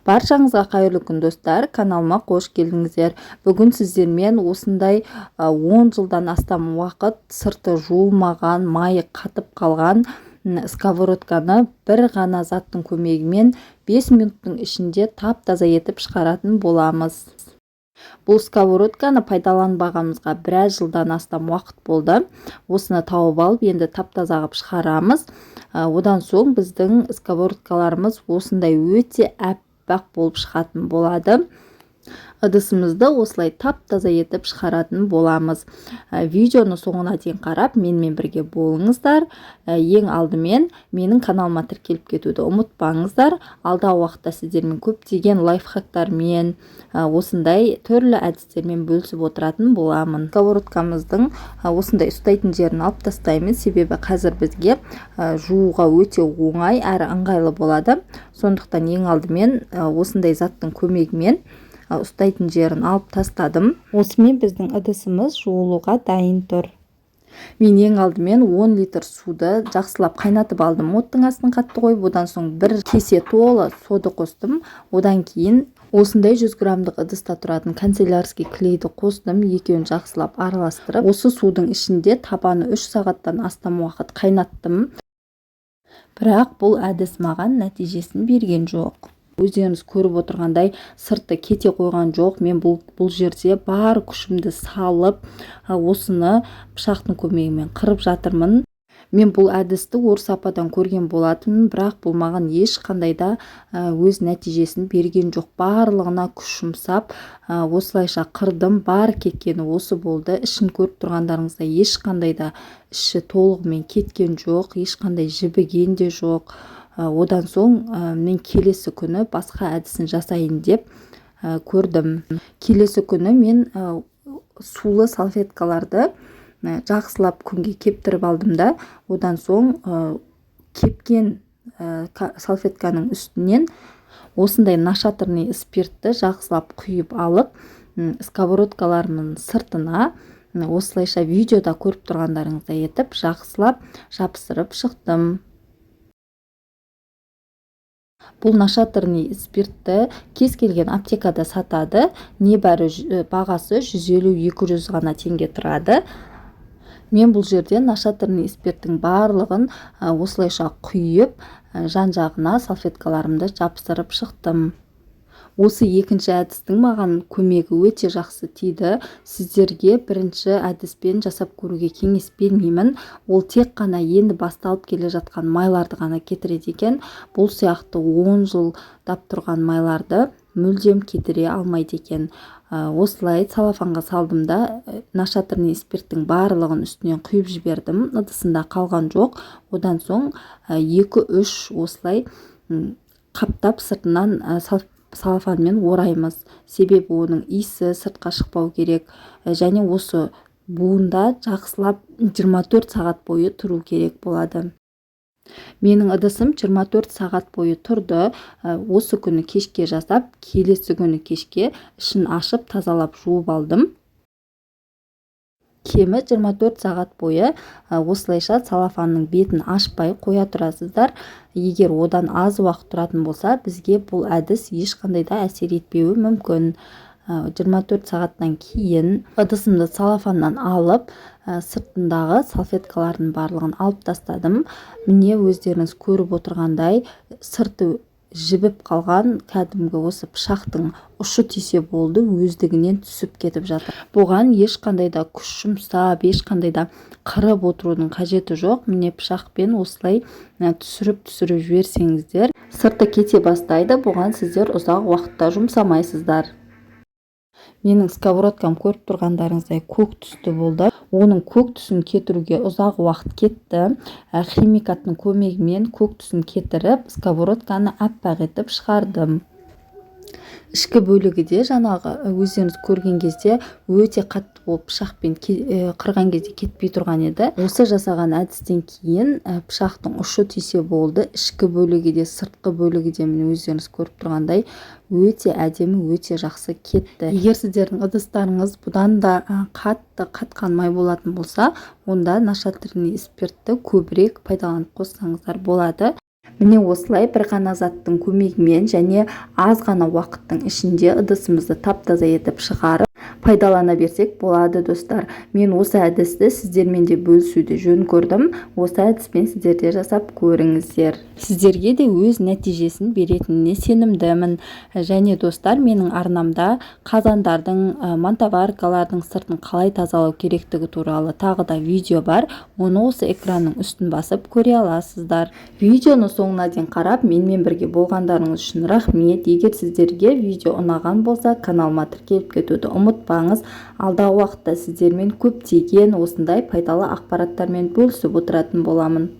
Баршаңызға қайырлы күн, достар! Каналыма қош келдіңіздер! Бүгін сіздермен осындай 10 жылдан астам уақыт сырты жуылмаған, майы қатып қалған сковородканы бір ғана заттың көмегімен 5 минуттың ішінде тап-таза етіп шығаратын боламыз. Бұл сковородканы пайдаланбағанымызға біраз жылдан астам уақыт болды. Осыны тауып алып, енді тап-таза қылып шығарамыз. Одан соң біздің сковородкаларымыз осындай өте аппақ болып шығатын болады. Ыдысымызды осылай тап-таза етіп шығаратын боламыз. Видеоны соңына дейін қарап, менімен бірге болыңыздар. Ең алдымен менің каналыма тіркеліп кетуді ұмытпаңыздар. Алдағы уақытта сіздермен көптеген лайфхактармен, осындай түрлі әдістермен бөлісіп отыратын боламын. Сковородкамыздың осындай ұстайтын жерін алып тастаймыз, себебі қазір бізге жууға өте оңай әрі ыңғайлы болады. Сондықтан ең алдымен осындай заттың көмегімен ұстайтын жерін алып тастадым. Осымен біздің ыдысымыз жуылуға дайын тұр. Мен ең алдымен 10 литр суды жақсылап қайнатып алдым, оттың астын қатты қойып. Одан соң бір кесе толы сода қостым. Одан кейін осындай 100 граммдық ыдыста тұратын канцелярский клейді қостым. Екеуін жақсылап араластырып, осы судың ішінде табаны 3 сағаттан астам уақыт қайнаттым. Бірақ бұл әдіс маған нәтижесін берген жоқ. Өздеріңіз көріп отырғандай, сырты кете қойған жоқ. Мен бұл жерде бар күшімді салып, осыны пышақтың көмегімен қырып жатырмын. Мен бұл әдісті орыс ападан көрген болатынмын, бірақ бұл маған ешқандай да өз нәтижесін берген жоқ. Барлығына күш жұмсап, осылайша қырдым. Бар кеткені осы болды. Ішін көріп тұрғандарыңыздай, ешқандай да іші толығымен кеткен жоқ, ешқандай жібіген де жоқ. Одан соң мен келесі күні басқа әдісін жасайын деп көрдім. Келесі күні мен сулы салфеткаларды жақсылап күнге кептіріп алдым да, одан соң кепкен салфетканың үстінен осындай нашатырный спиртті жақсылап құйып алып, сковородкаларымның сыртына осылайша, видеода көріп тұрғандарыңыздай етіп, жақсылап жапсырып шықтым. Бұл нашатырный спиртті кез келген аптекада сатады. Небәрі бағасы 150-200 ғана теңге тұрады. Мен бұл жерде нашатырный спирттің барлығын осылайша құйып, жан жағына салфеткаларымды жапсырып шықтым. Осы екінші әдістің маған көмегі өте жақсы тиді. Сіздерге бірінші әдіспен жасап көруге кеңес бермеймін. Ол тек қана енді басталып келе жатқан майларды ғана кетіреді екен. Бұл сияқты 10 жылдап тұрған майларды мүлдем кетіре алмайды екен. Осылай целлофанға салдым да, нашатырный спирттің барлығын үстінен құйып жібердім, ыдысында қалған жоқ. Одан соң екі үш осылай қаптап, сыртынан целлофанмен ораймыз, себебі оның иісі сыртқа шықпау керек. Және осы буында жақсылап 24 сағат бойы тұру керек болады. Менің ыдысым 24 сағат бойы тұрды. Осы күні кешке жасап, келесі күні кешке ішін ашып, тазалап, жуып алдым. Кемі 24 сағат бойы осылайша целлофанның бетін ашпай қоя тұрасыздар. Егер одан аз уақыт тұратын болса, бізге бұл әдіс ешқандай да әсер етпеуі мүмкін. 24 сағаттан кейін ыдысымды целлофаннан алып, сыртындағы салфеткалардың барлығын алып тастадым. Міне, өздеріңіз көріп отырғандай, сырты жібіп қалған. Кәдімгі осы пышақтың ұшы тисе болды, өздігінен түсіп кетіп жатыр. Бұған ешқандай да күш жұмсап, ешқандай да қырып отырудың қажеті жоқ. Міне, пышақпен осылай түсіріп түсіріп жіберсеңіздер, сырты кете бастайды. Бұған сіздер ұзақ уақытта жұмсамайсыздар. Менің сковородкам, көріп тұрғандарыңыздай, көк түсті болды. Оның көк түсін кетіруге ұзақ уақыт кетті. Химикаттың көмегімен көк түсін кетіріп, сковородканы аппақ етіп шығардым. Ішкі бөлігі де жаңағы өздеріңіз көрген кезде өте қатты болып, пышақпен қырған кезде кетпей тұрған еді. Осы жасаған әдістен кейін пышақтың ұшы тисе болды, ішкі бөлігі де, сыртқы бөлігі де, міне, өздеріңіз көріп тұрғандай, өте әдемі, өте жақсы кетті. Егер сіздердің ыдыстарыңыз бұдан да қатты қатқан май болатын болса, онда нашатырный спиртті көбірек пайдаланып қоссаңыздар болады. Міне, осылай бір ғана заттың көмегімен және аз ғана уақыттың ішінде ыдысымызды тап-таза етіп шығарып, пайдалана берсек болады. Достар, мен осы әдісті сіздермен де бөлісуді жөн көрдім. Осы әдіспен сіздер де жасап көріңіздер, сіздерге де өз нәтижесін беретініне сенімдімін. Және, достар, менің арнамда қазандардың, мантоваркалардың сыртын қалай тазалау керектігі туралы тағы да видео бар. Оны осы экранның үстін басып көре аласыздар. Видеоны соңына дейін қарап, менімен бірге болғандарыңыз үшін рахмет. Егер сіздерге видео ұнаған болса, каналыма тіркеліп кетуді ұмытпаңыз. Алдағы уақытта сіздермен көптеген осындай пайдалы ақпараттармен бөлісіп отыратын боламын.